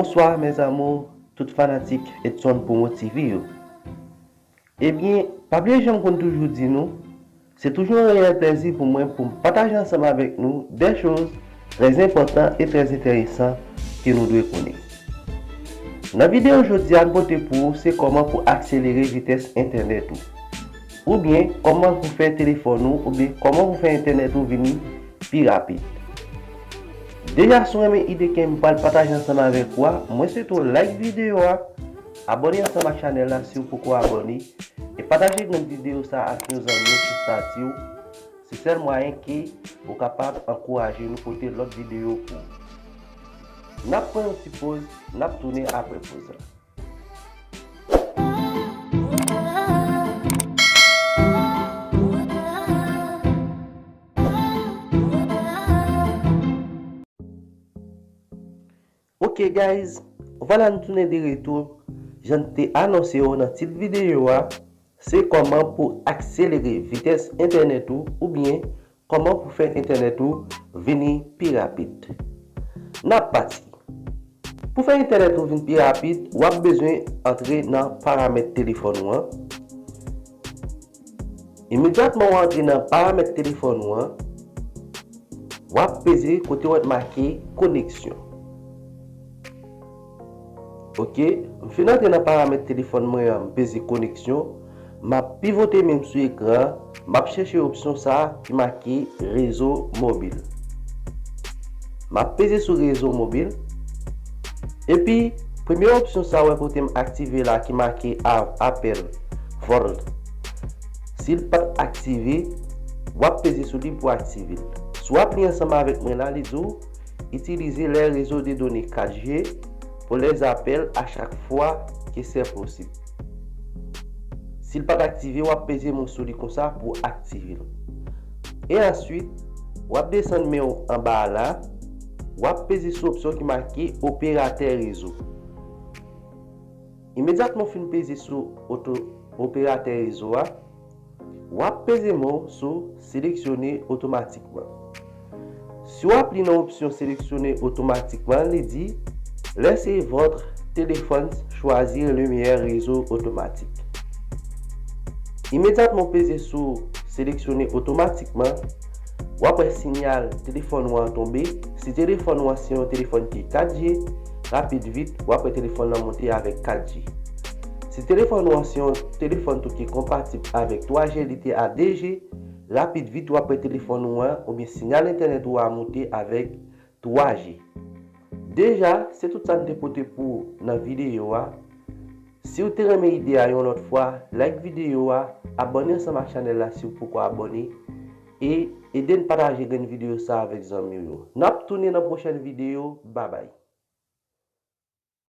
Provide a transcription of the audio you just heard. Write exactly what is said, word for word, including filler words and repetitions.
Bonswa mes amours, tout fanatik Edson Promo T V yo. Ebyen, pa bliye jan m konn toujou di nou, se toujou yon reyèl plèzi pou mwen pou m pataje ansanm avèk nou de choz trè enpòtan e trè enteresan ke nou dwe konnen. Nan videyo jodi a, n pote pou ou se kòman pou akselere vitès entènèt ou, oubyen kòman pou fè telefòn ou, oubyen kòman pou fè entènèt ou vini pi rapid. Deja, si w renmen ide ke m pral pataje ansanm avèk ou a, mwen swete w like videyo a, abòne ansanm ak chanèl la si w poko abòne, e pataje grenn videyo sa a ak yon zanmi w sou stati w. Se sèl mwayen ke ou kapab ankouraje nou pote lòt videyo pou ou. N ap pran yon ti poz, n ap tounen apre poz la. Ok guys, vwala nou tounen de retou. Jan n te anonse yo nan tit videyo a, se kòman pou akselere vitès entènèt ou oubyen kòman pou fè entènèt ou vini pi rapid. N ap pati. Pou fè entènèt ou vin pi rapid, w ap bezwen antre nan paramèt telefòn ou an. Imedyatman w antre nan paramèt telefòn ou an, w ap peze kote w wè make koneksyon. Ok, m fin antre nan paramèt telefòn mwen an, m peze koneksyon, m ap pivote men m sou ekran an, m ap chèche opsyon sa a ki make rezo mobil. M ap peze sou rezo mobil. Epi, premye opsyon sa w wè kote m aktive la ki make a-, apèl VoLTE. Si l pa t aktive, w ap peze sou li pou aktive l. Si w ap li ansanm avèk mwen la, li di w, itilize les réseaux de données quatre G pour les appels à chaque fois que c'est possible. Si l pa t aktive, w ap peze men w sou li konsa pou aktive l. E answit, w ap desann men w anba a la, w ap peze sou opsyon ki make operatè rezo. Imedyatman w fin peze sou oto-, operatè rezo a, w ap peze men w sou seleksyone otomatikman. Si w ap li nan opsyon seleksyone otomatikman, li di, laissez votre téléphone choisir le meilleur réseau automatique. Imedyatman w peze sou seleksyone otomatikman, w ap wè siyal telefòn ou an tonbe. Si telefòn ou an se yon telefòn ki quatre G, rapid vit, w ap wè telefòn lan monte avèk quatre G. Si telefòn ou an se yon telefòn tou ki konpatib avèk twa G, li te a de G, rapid vit, w ap wè telefòn ou an oubyen siyal entènèt ou a monte avèk twa G. Deja, se tout sa m te pote pou ou nan videyo a. Si w te renmen ide a yon lòt fwa, like videyo a, abòne ansanm ak chanèl la si w poko abòne, e ede n pataje grenn videyo sa avèk zanmi w yo. N ap tounen nan pwochèn videyo, babay.